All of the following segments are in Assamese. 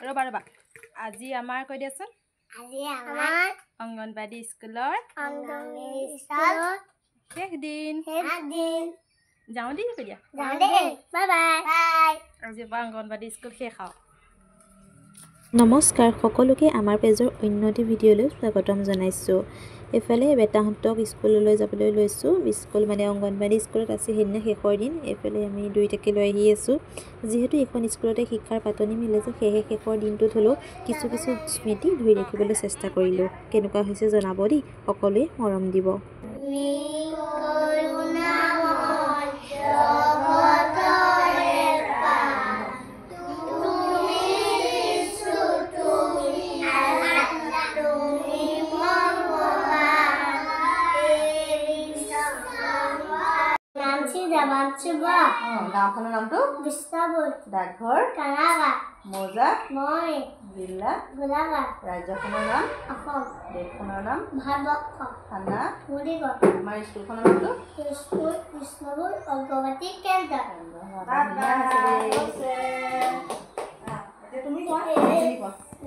ৰ'বা ৰ'বা, আজি আমাৰ কৈ দিয়াচোন। আজি আমাৰ অংগনবাদী স্কুলৰ শেষ দিন। যাওঁ দেই, কৈ দিয়া। Bye bye. আজিৰ পৰা অংগনবাদী স্কুল শেষ আৰু। নমস্কাৰ সকলোকে, আমাৰ পেজৰ অন্য এটি ভিডিঅ'লৈ স্বাগতম জনাইছোঁ। এইফালে বেটাহঁতক স্কুললৈ যাবলৈ লৈছোঁ। স্কুল মানে অংগনবাদী স্কুলত আছে সেইদিনা শেষৰ দিন। এইফালে আমি দুয়োটাকে লৈ আহি আছোঁ। যিহেতু এইখন স্কুলতে শিক্ষাৰ পাতনি মেলিছে, সেয়েহে শেষৰ দিনটোত হ'লেও কিছু কিছু স্মৃতি ধৰি ৰাখিবলৈ চেষ্টা কৰিলোঁ। কেনেকুৱা হৈছে জনাব দেই, সকলোৱে মৰম দিব। গাঁওখনৰ নামটো? বিষ্ণুপুৰ। ডাকঘৰ? কাৰাগাৰ। মৌজা? মই। জিলা? গোলাঘাট। ৰাজ্যখনৰ নাম? অসম। দেশখনৰ নাম? ভাৰতবৰ্ষ। থানা? মৰিগাঁও। আমাৰ স্কুলখনৰ নামটো? স্কুল বিষ্ণুপুৰ অগ্ৰগতি কেন্দ্ৰ। তুমি কোৱা।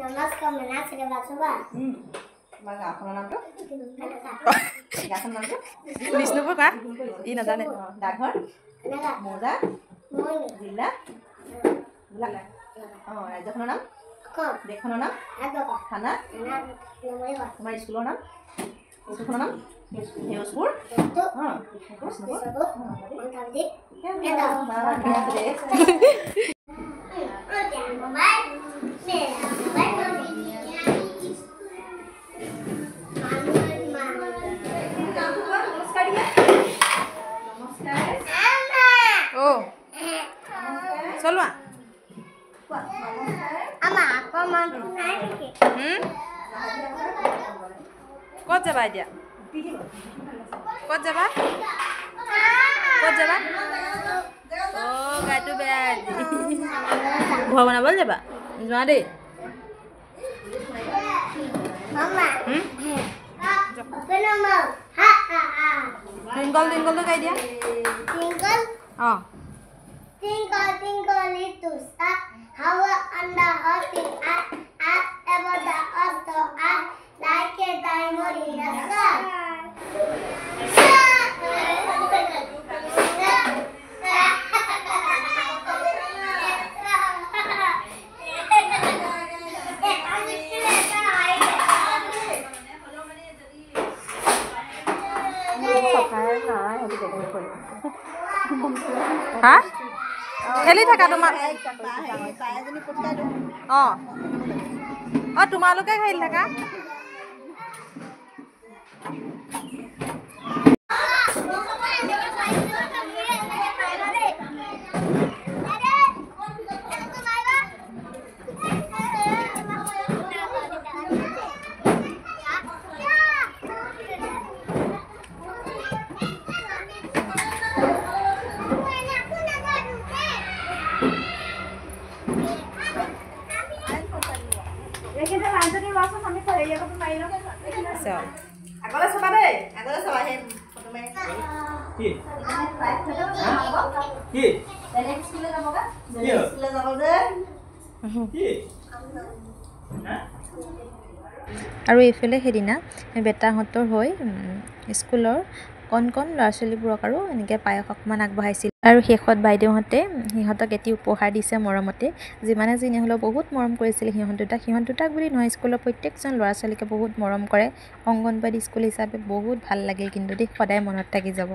নমস্কাৰ, মেনা বাচুবা। তোমাৰ গাঁওখনৰ নামটো? গাঁওখনৰ নামটো? বিষ্ণুপুৰ। কোৱা, ই নাজানে। ডাকঘৰ? মৌজা? জিলা? অঁ, ৰাজ্যখনৰ নাম? দেশখনৰ নাম? থানা? তোমাৰ স্কুলৰ নাম? স্কুলখনৰ নাম? সেউজপুৰ। অঁ, বিষ্ণুপুৰ। চলোৱা। ক'ত যাবা এতিয়া? ক'ত যাবা? ক'ত যাবা? অ', গাটো বেয়া আজি। ঘৰ বনাবলৈ যাবা? যোৱা দেই। টুইংকল টুইংকলটো গাই দিয়া। অঁ। Twinkle, twinkle, little star, how I wonder what you are. Up above the earth, so high, like a diamond in the sky. হা, খেলি থাকা তোমাৰ। অঁ অঁ, তোমালোকে খেলি থাকা। আগলৈ চাবা দেই, আগলৈ চাবা। সেই ফটো মাৰি কি? বেলেগ স্কুললৈ যাবগৈ, বেলেগ স্কুললৈ যাব যে। আৰু এইফালে সেইদিনা বেটাহঁতৰ হৈ স্কুলৰ কণ কণ ল'ৰা ছোৱালীবোৰক আৰু এনেকৈ পায়স অকণমান আগবঢ়াইছিল। আৰু শেষত বাইদেউহঁতে সিহঁতক এটি উপহাৰ দিছে মৰমতে। যিমানে যি নহ'লেও বহুত মৰম কৰিছিল সিহঁত দুটাক। সিহঁত দুটাক বুলি নহয়, স্কুলৰ প্ৰত্যেকজন ল'ৰা ছোৱালীকে বহুত মৰম কৰে। অংগনবাদী স্কুল হিচাপে বহুত ভাল লাগিল কিন্তু দেই, সদায় মনত থাকি যাব।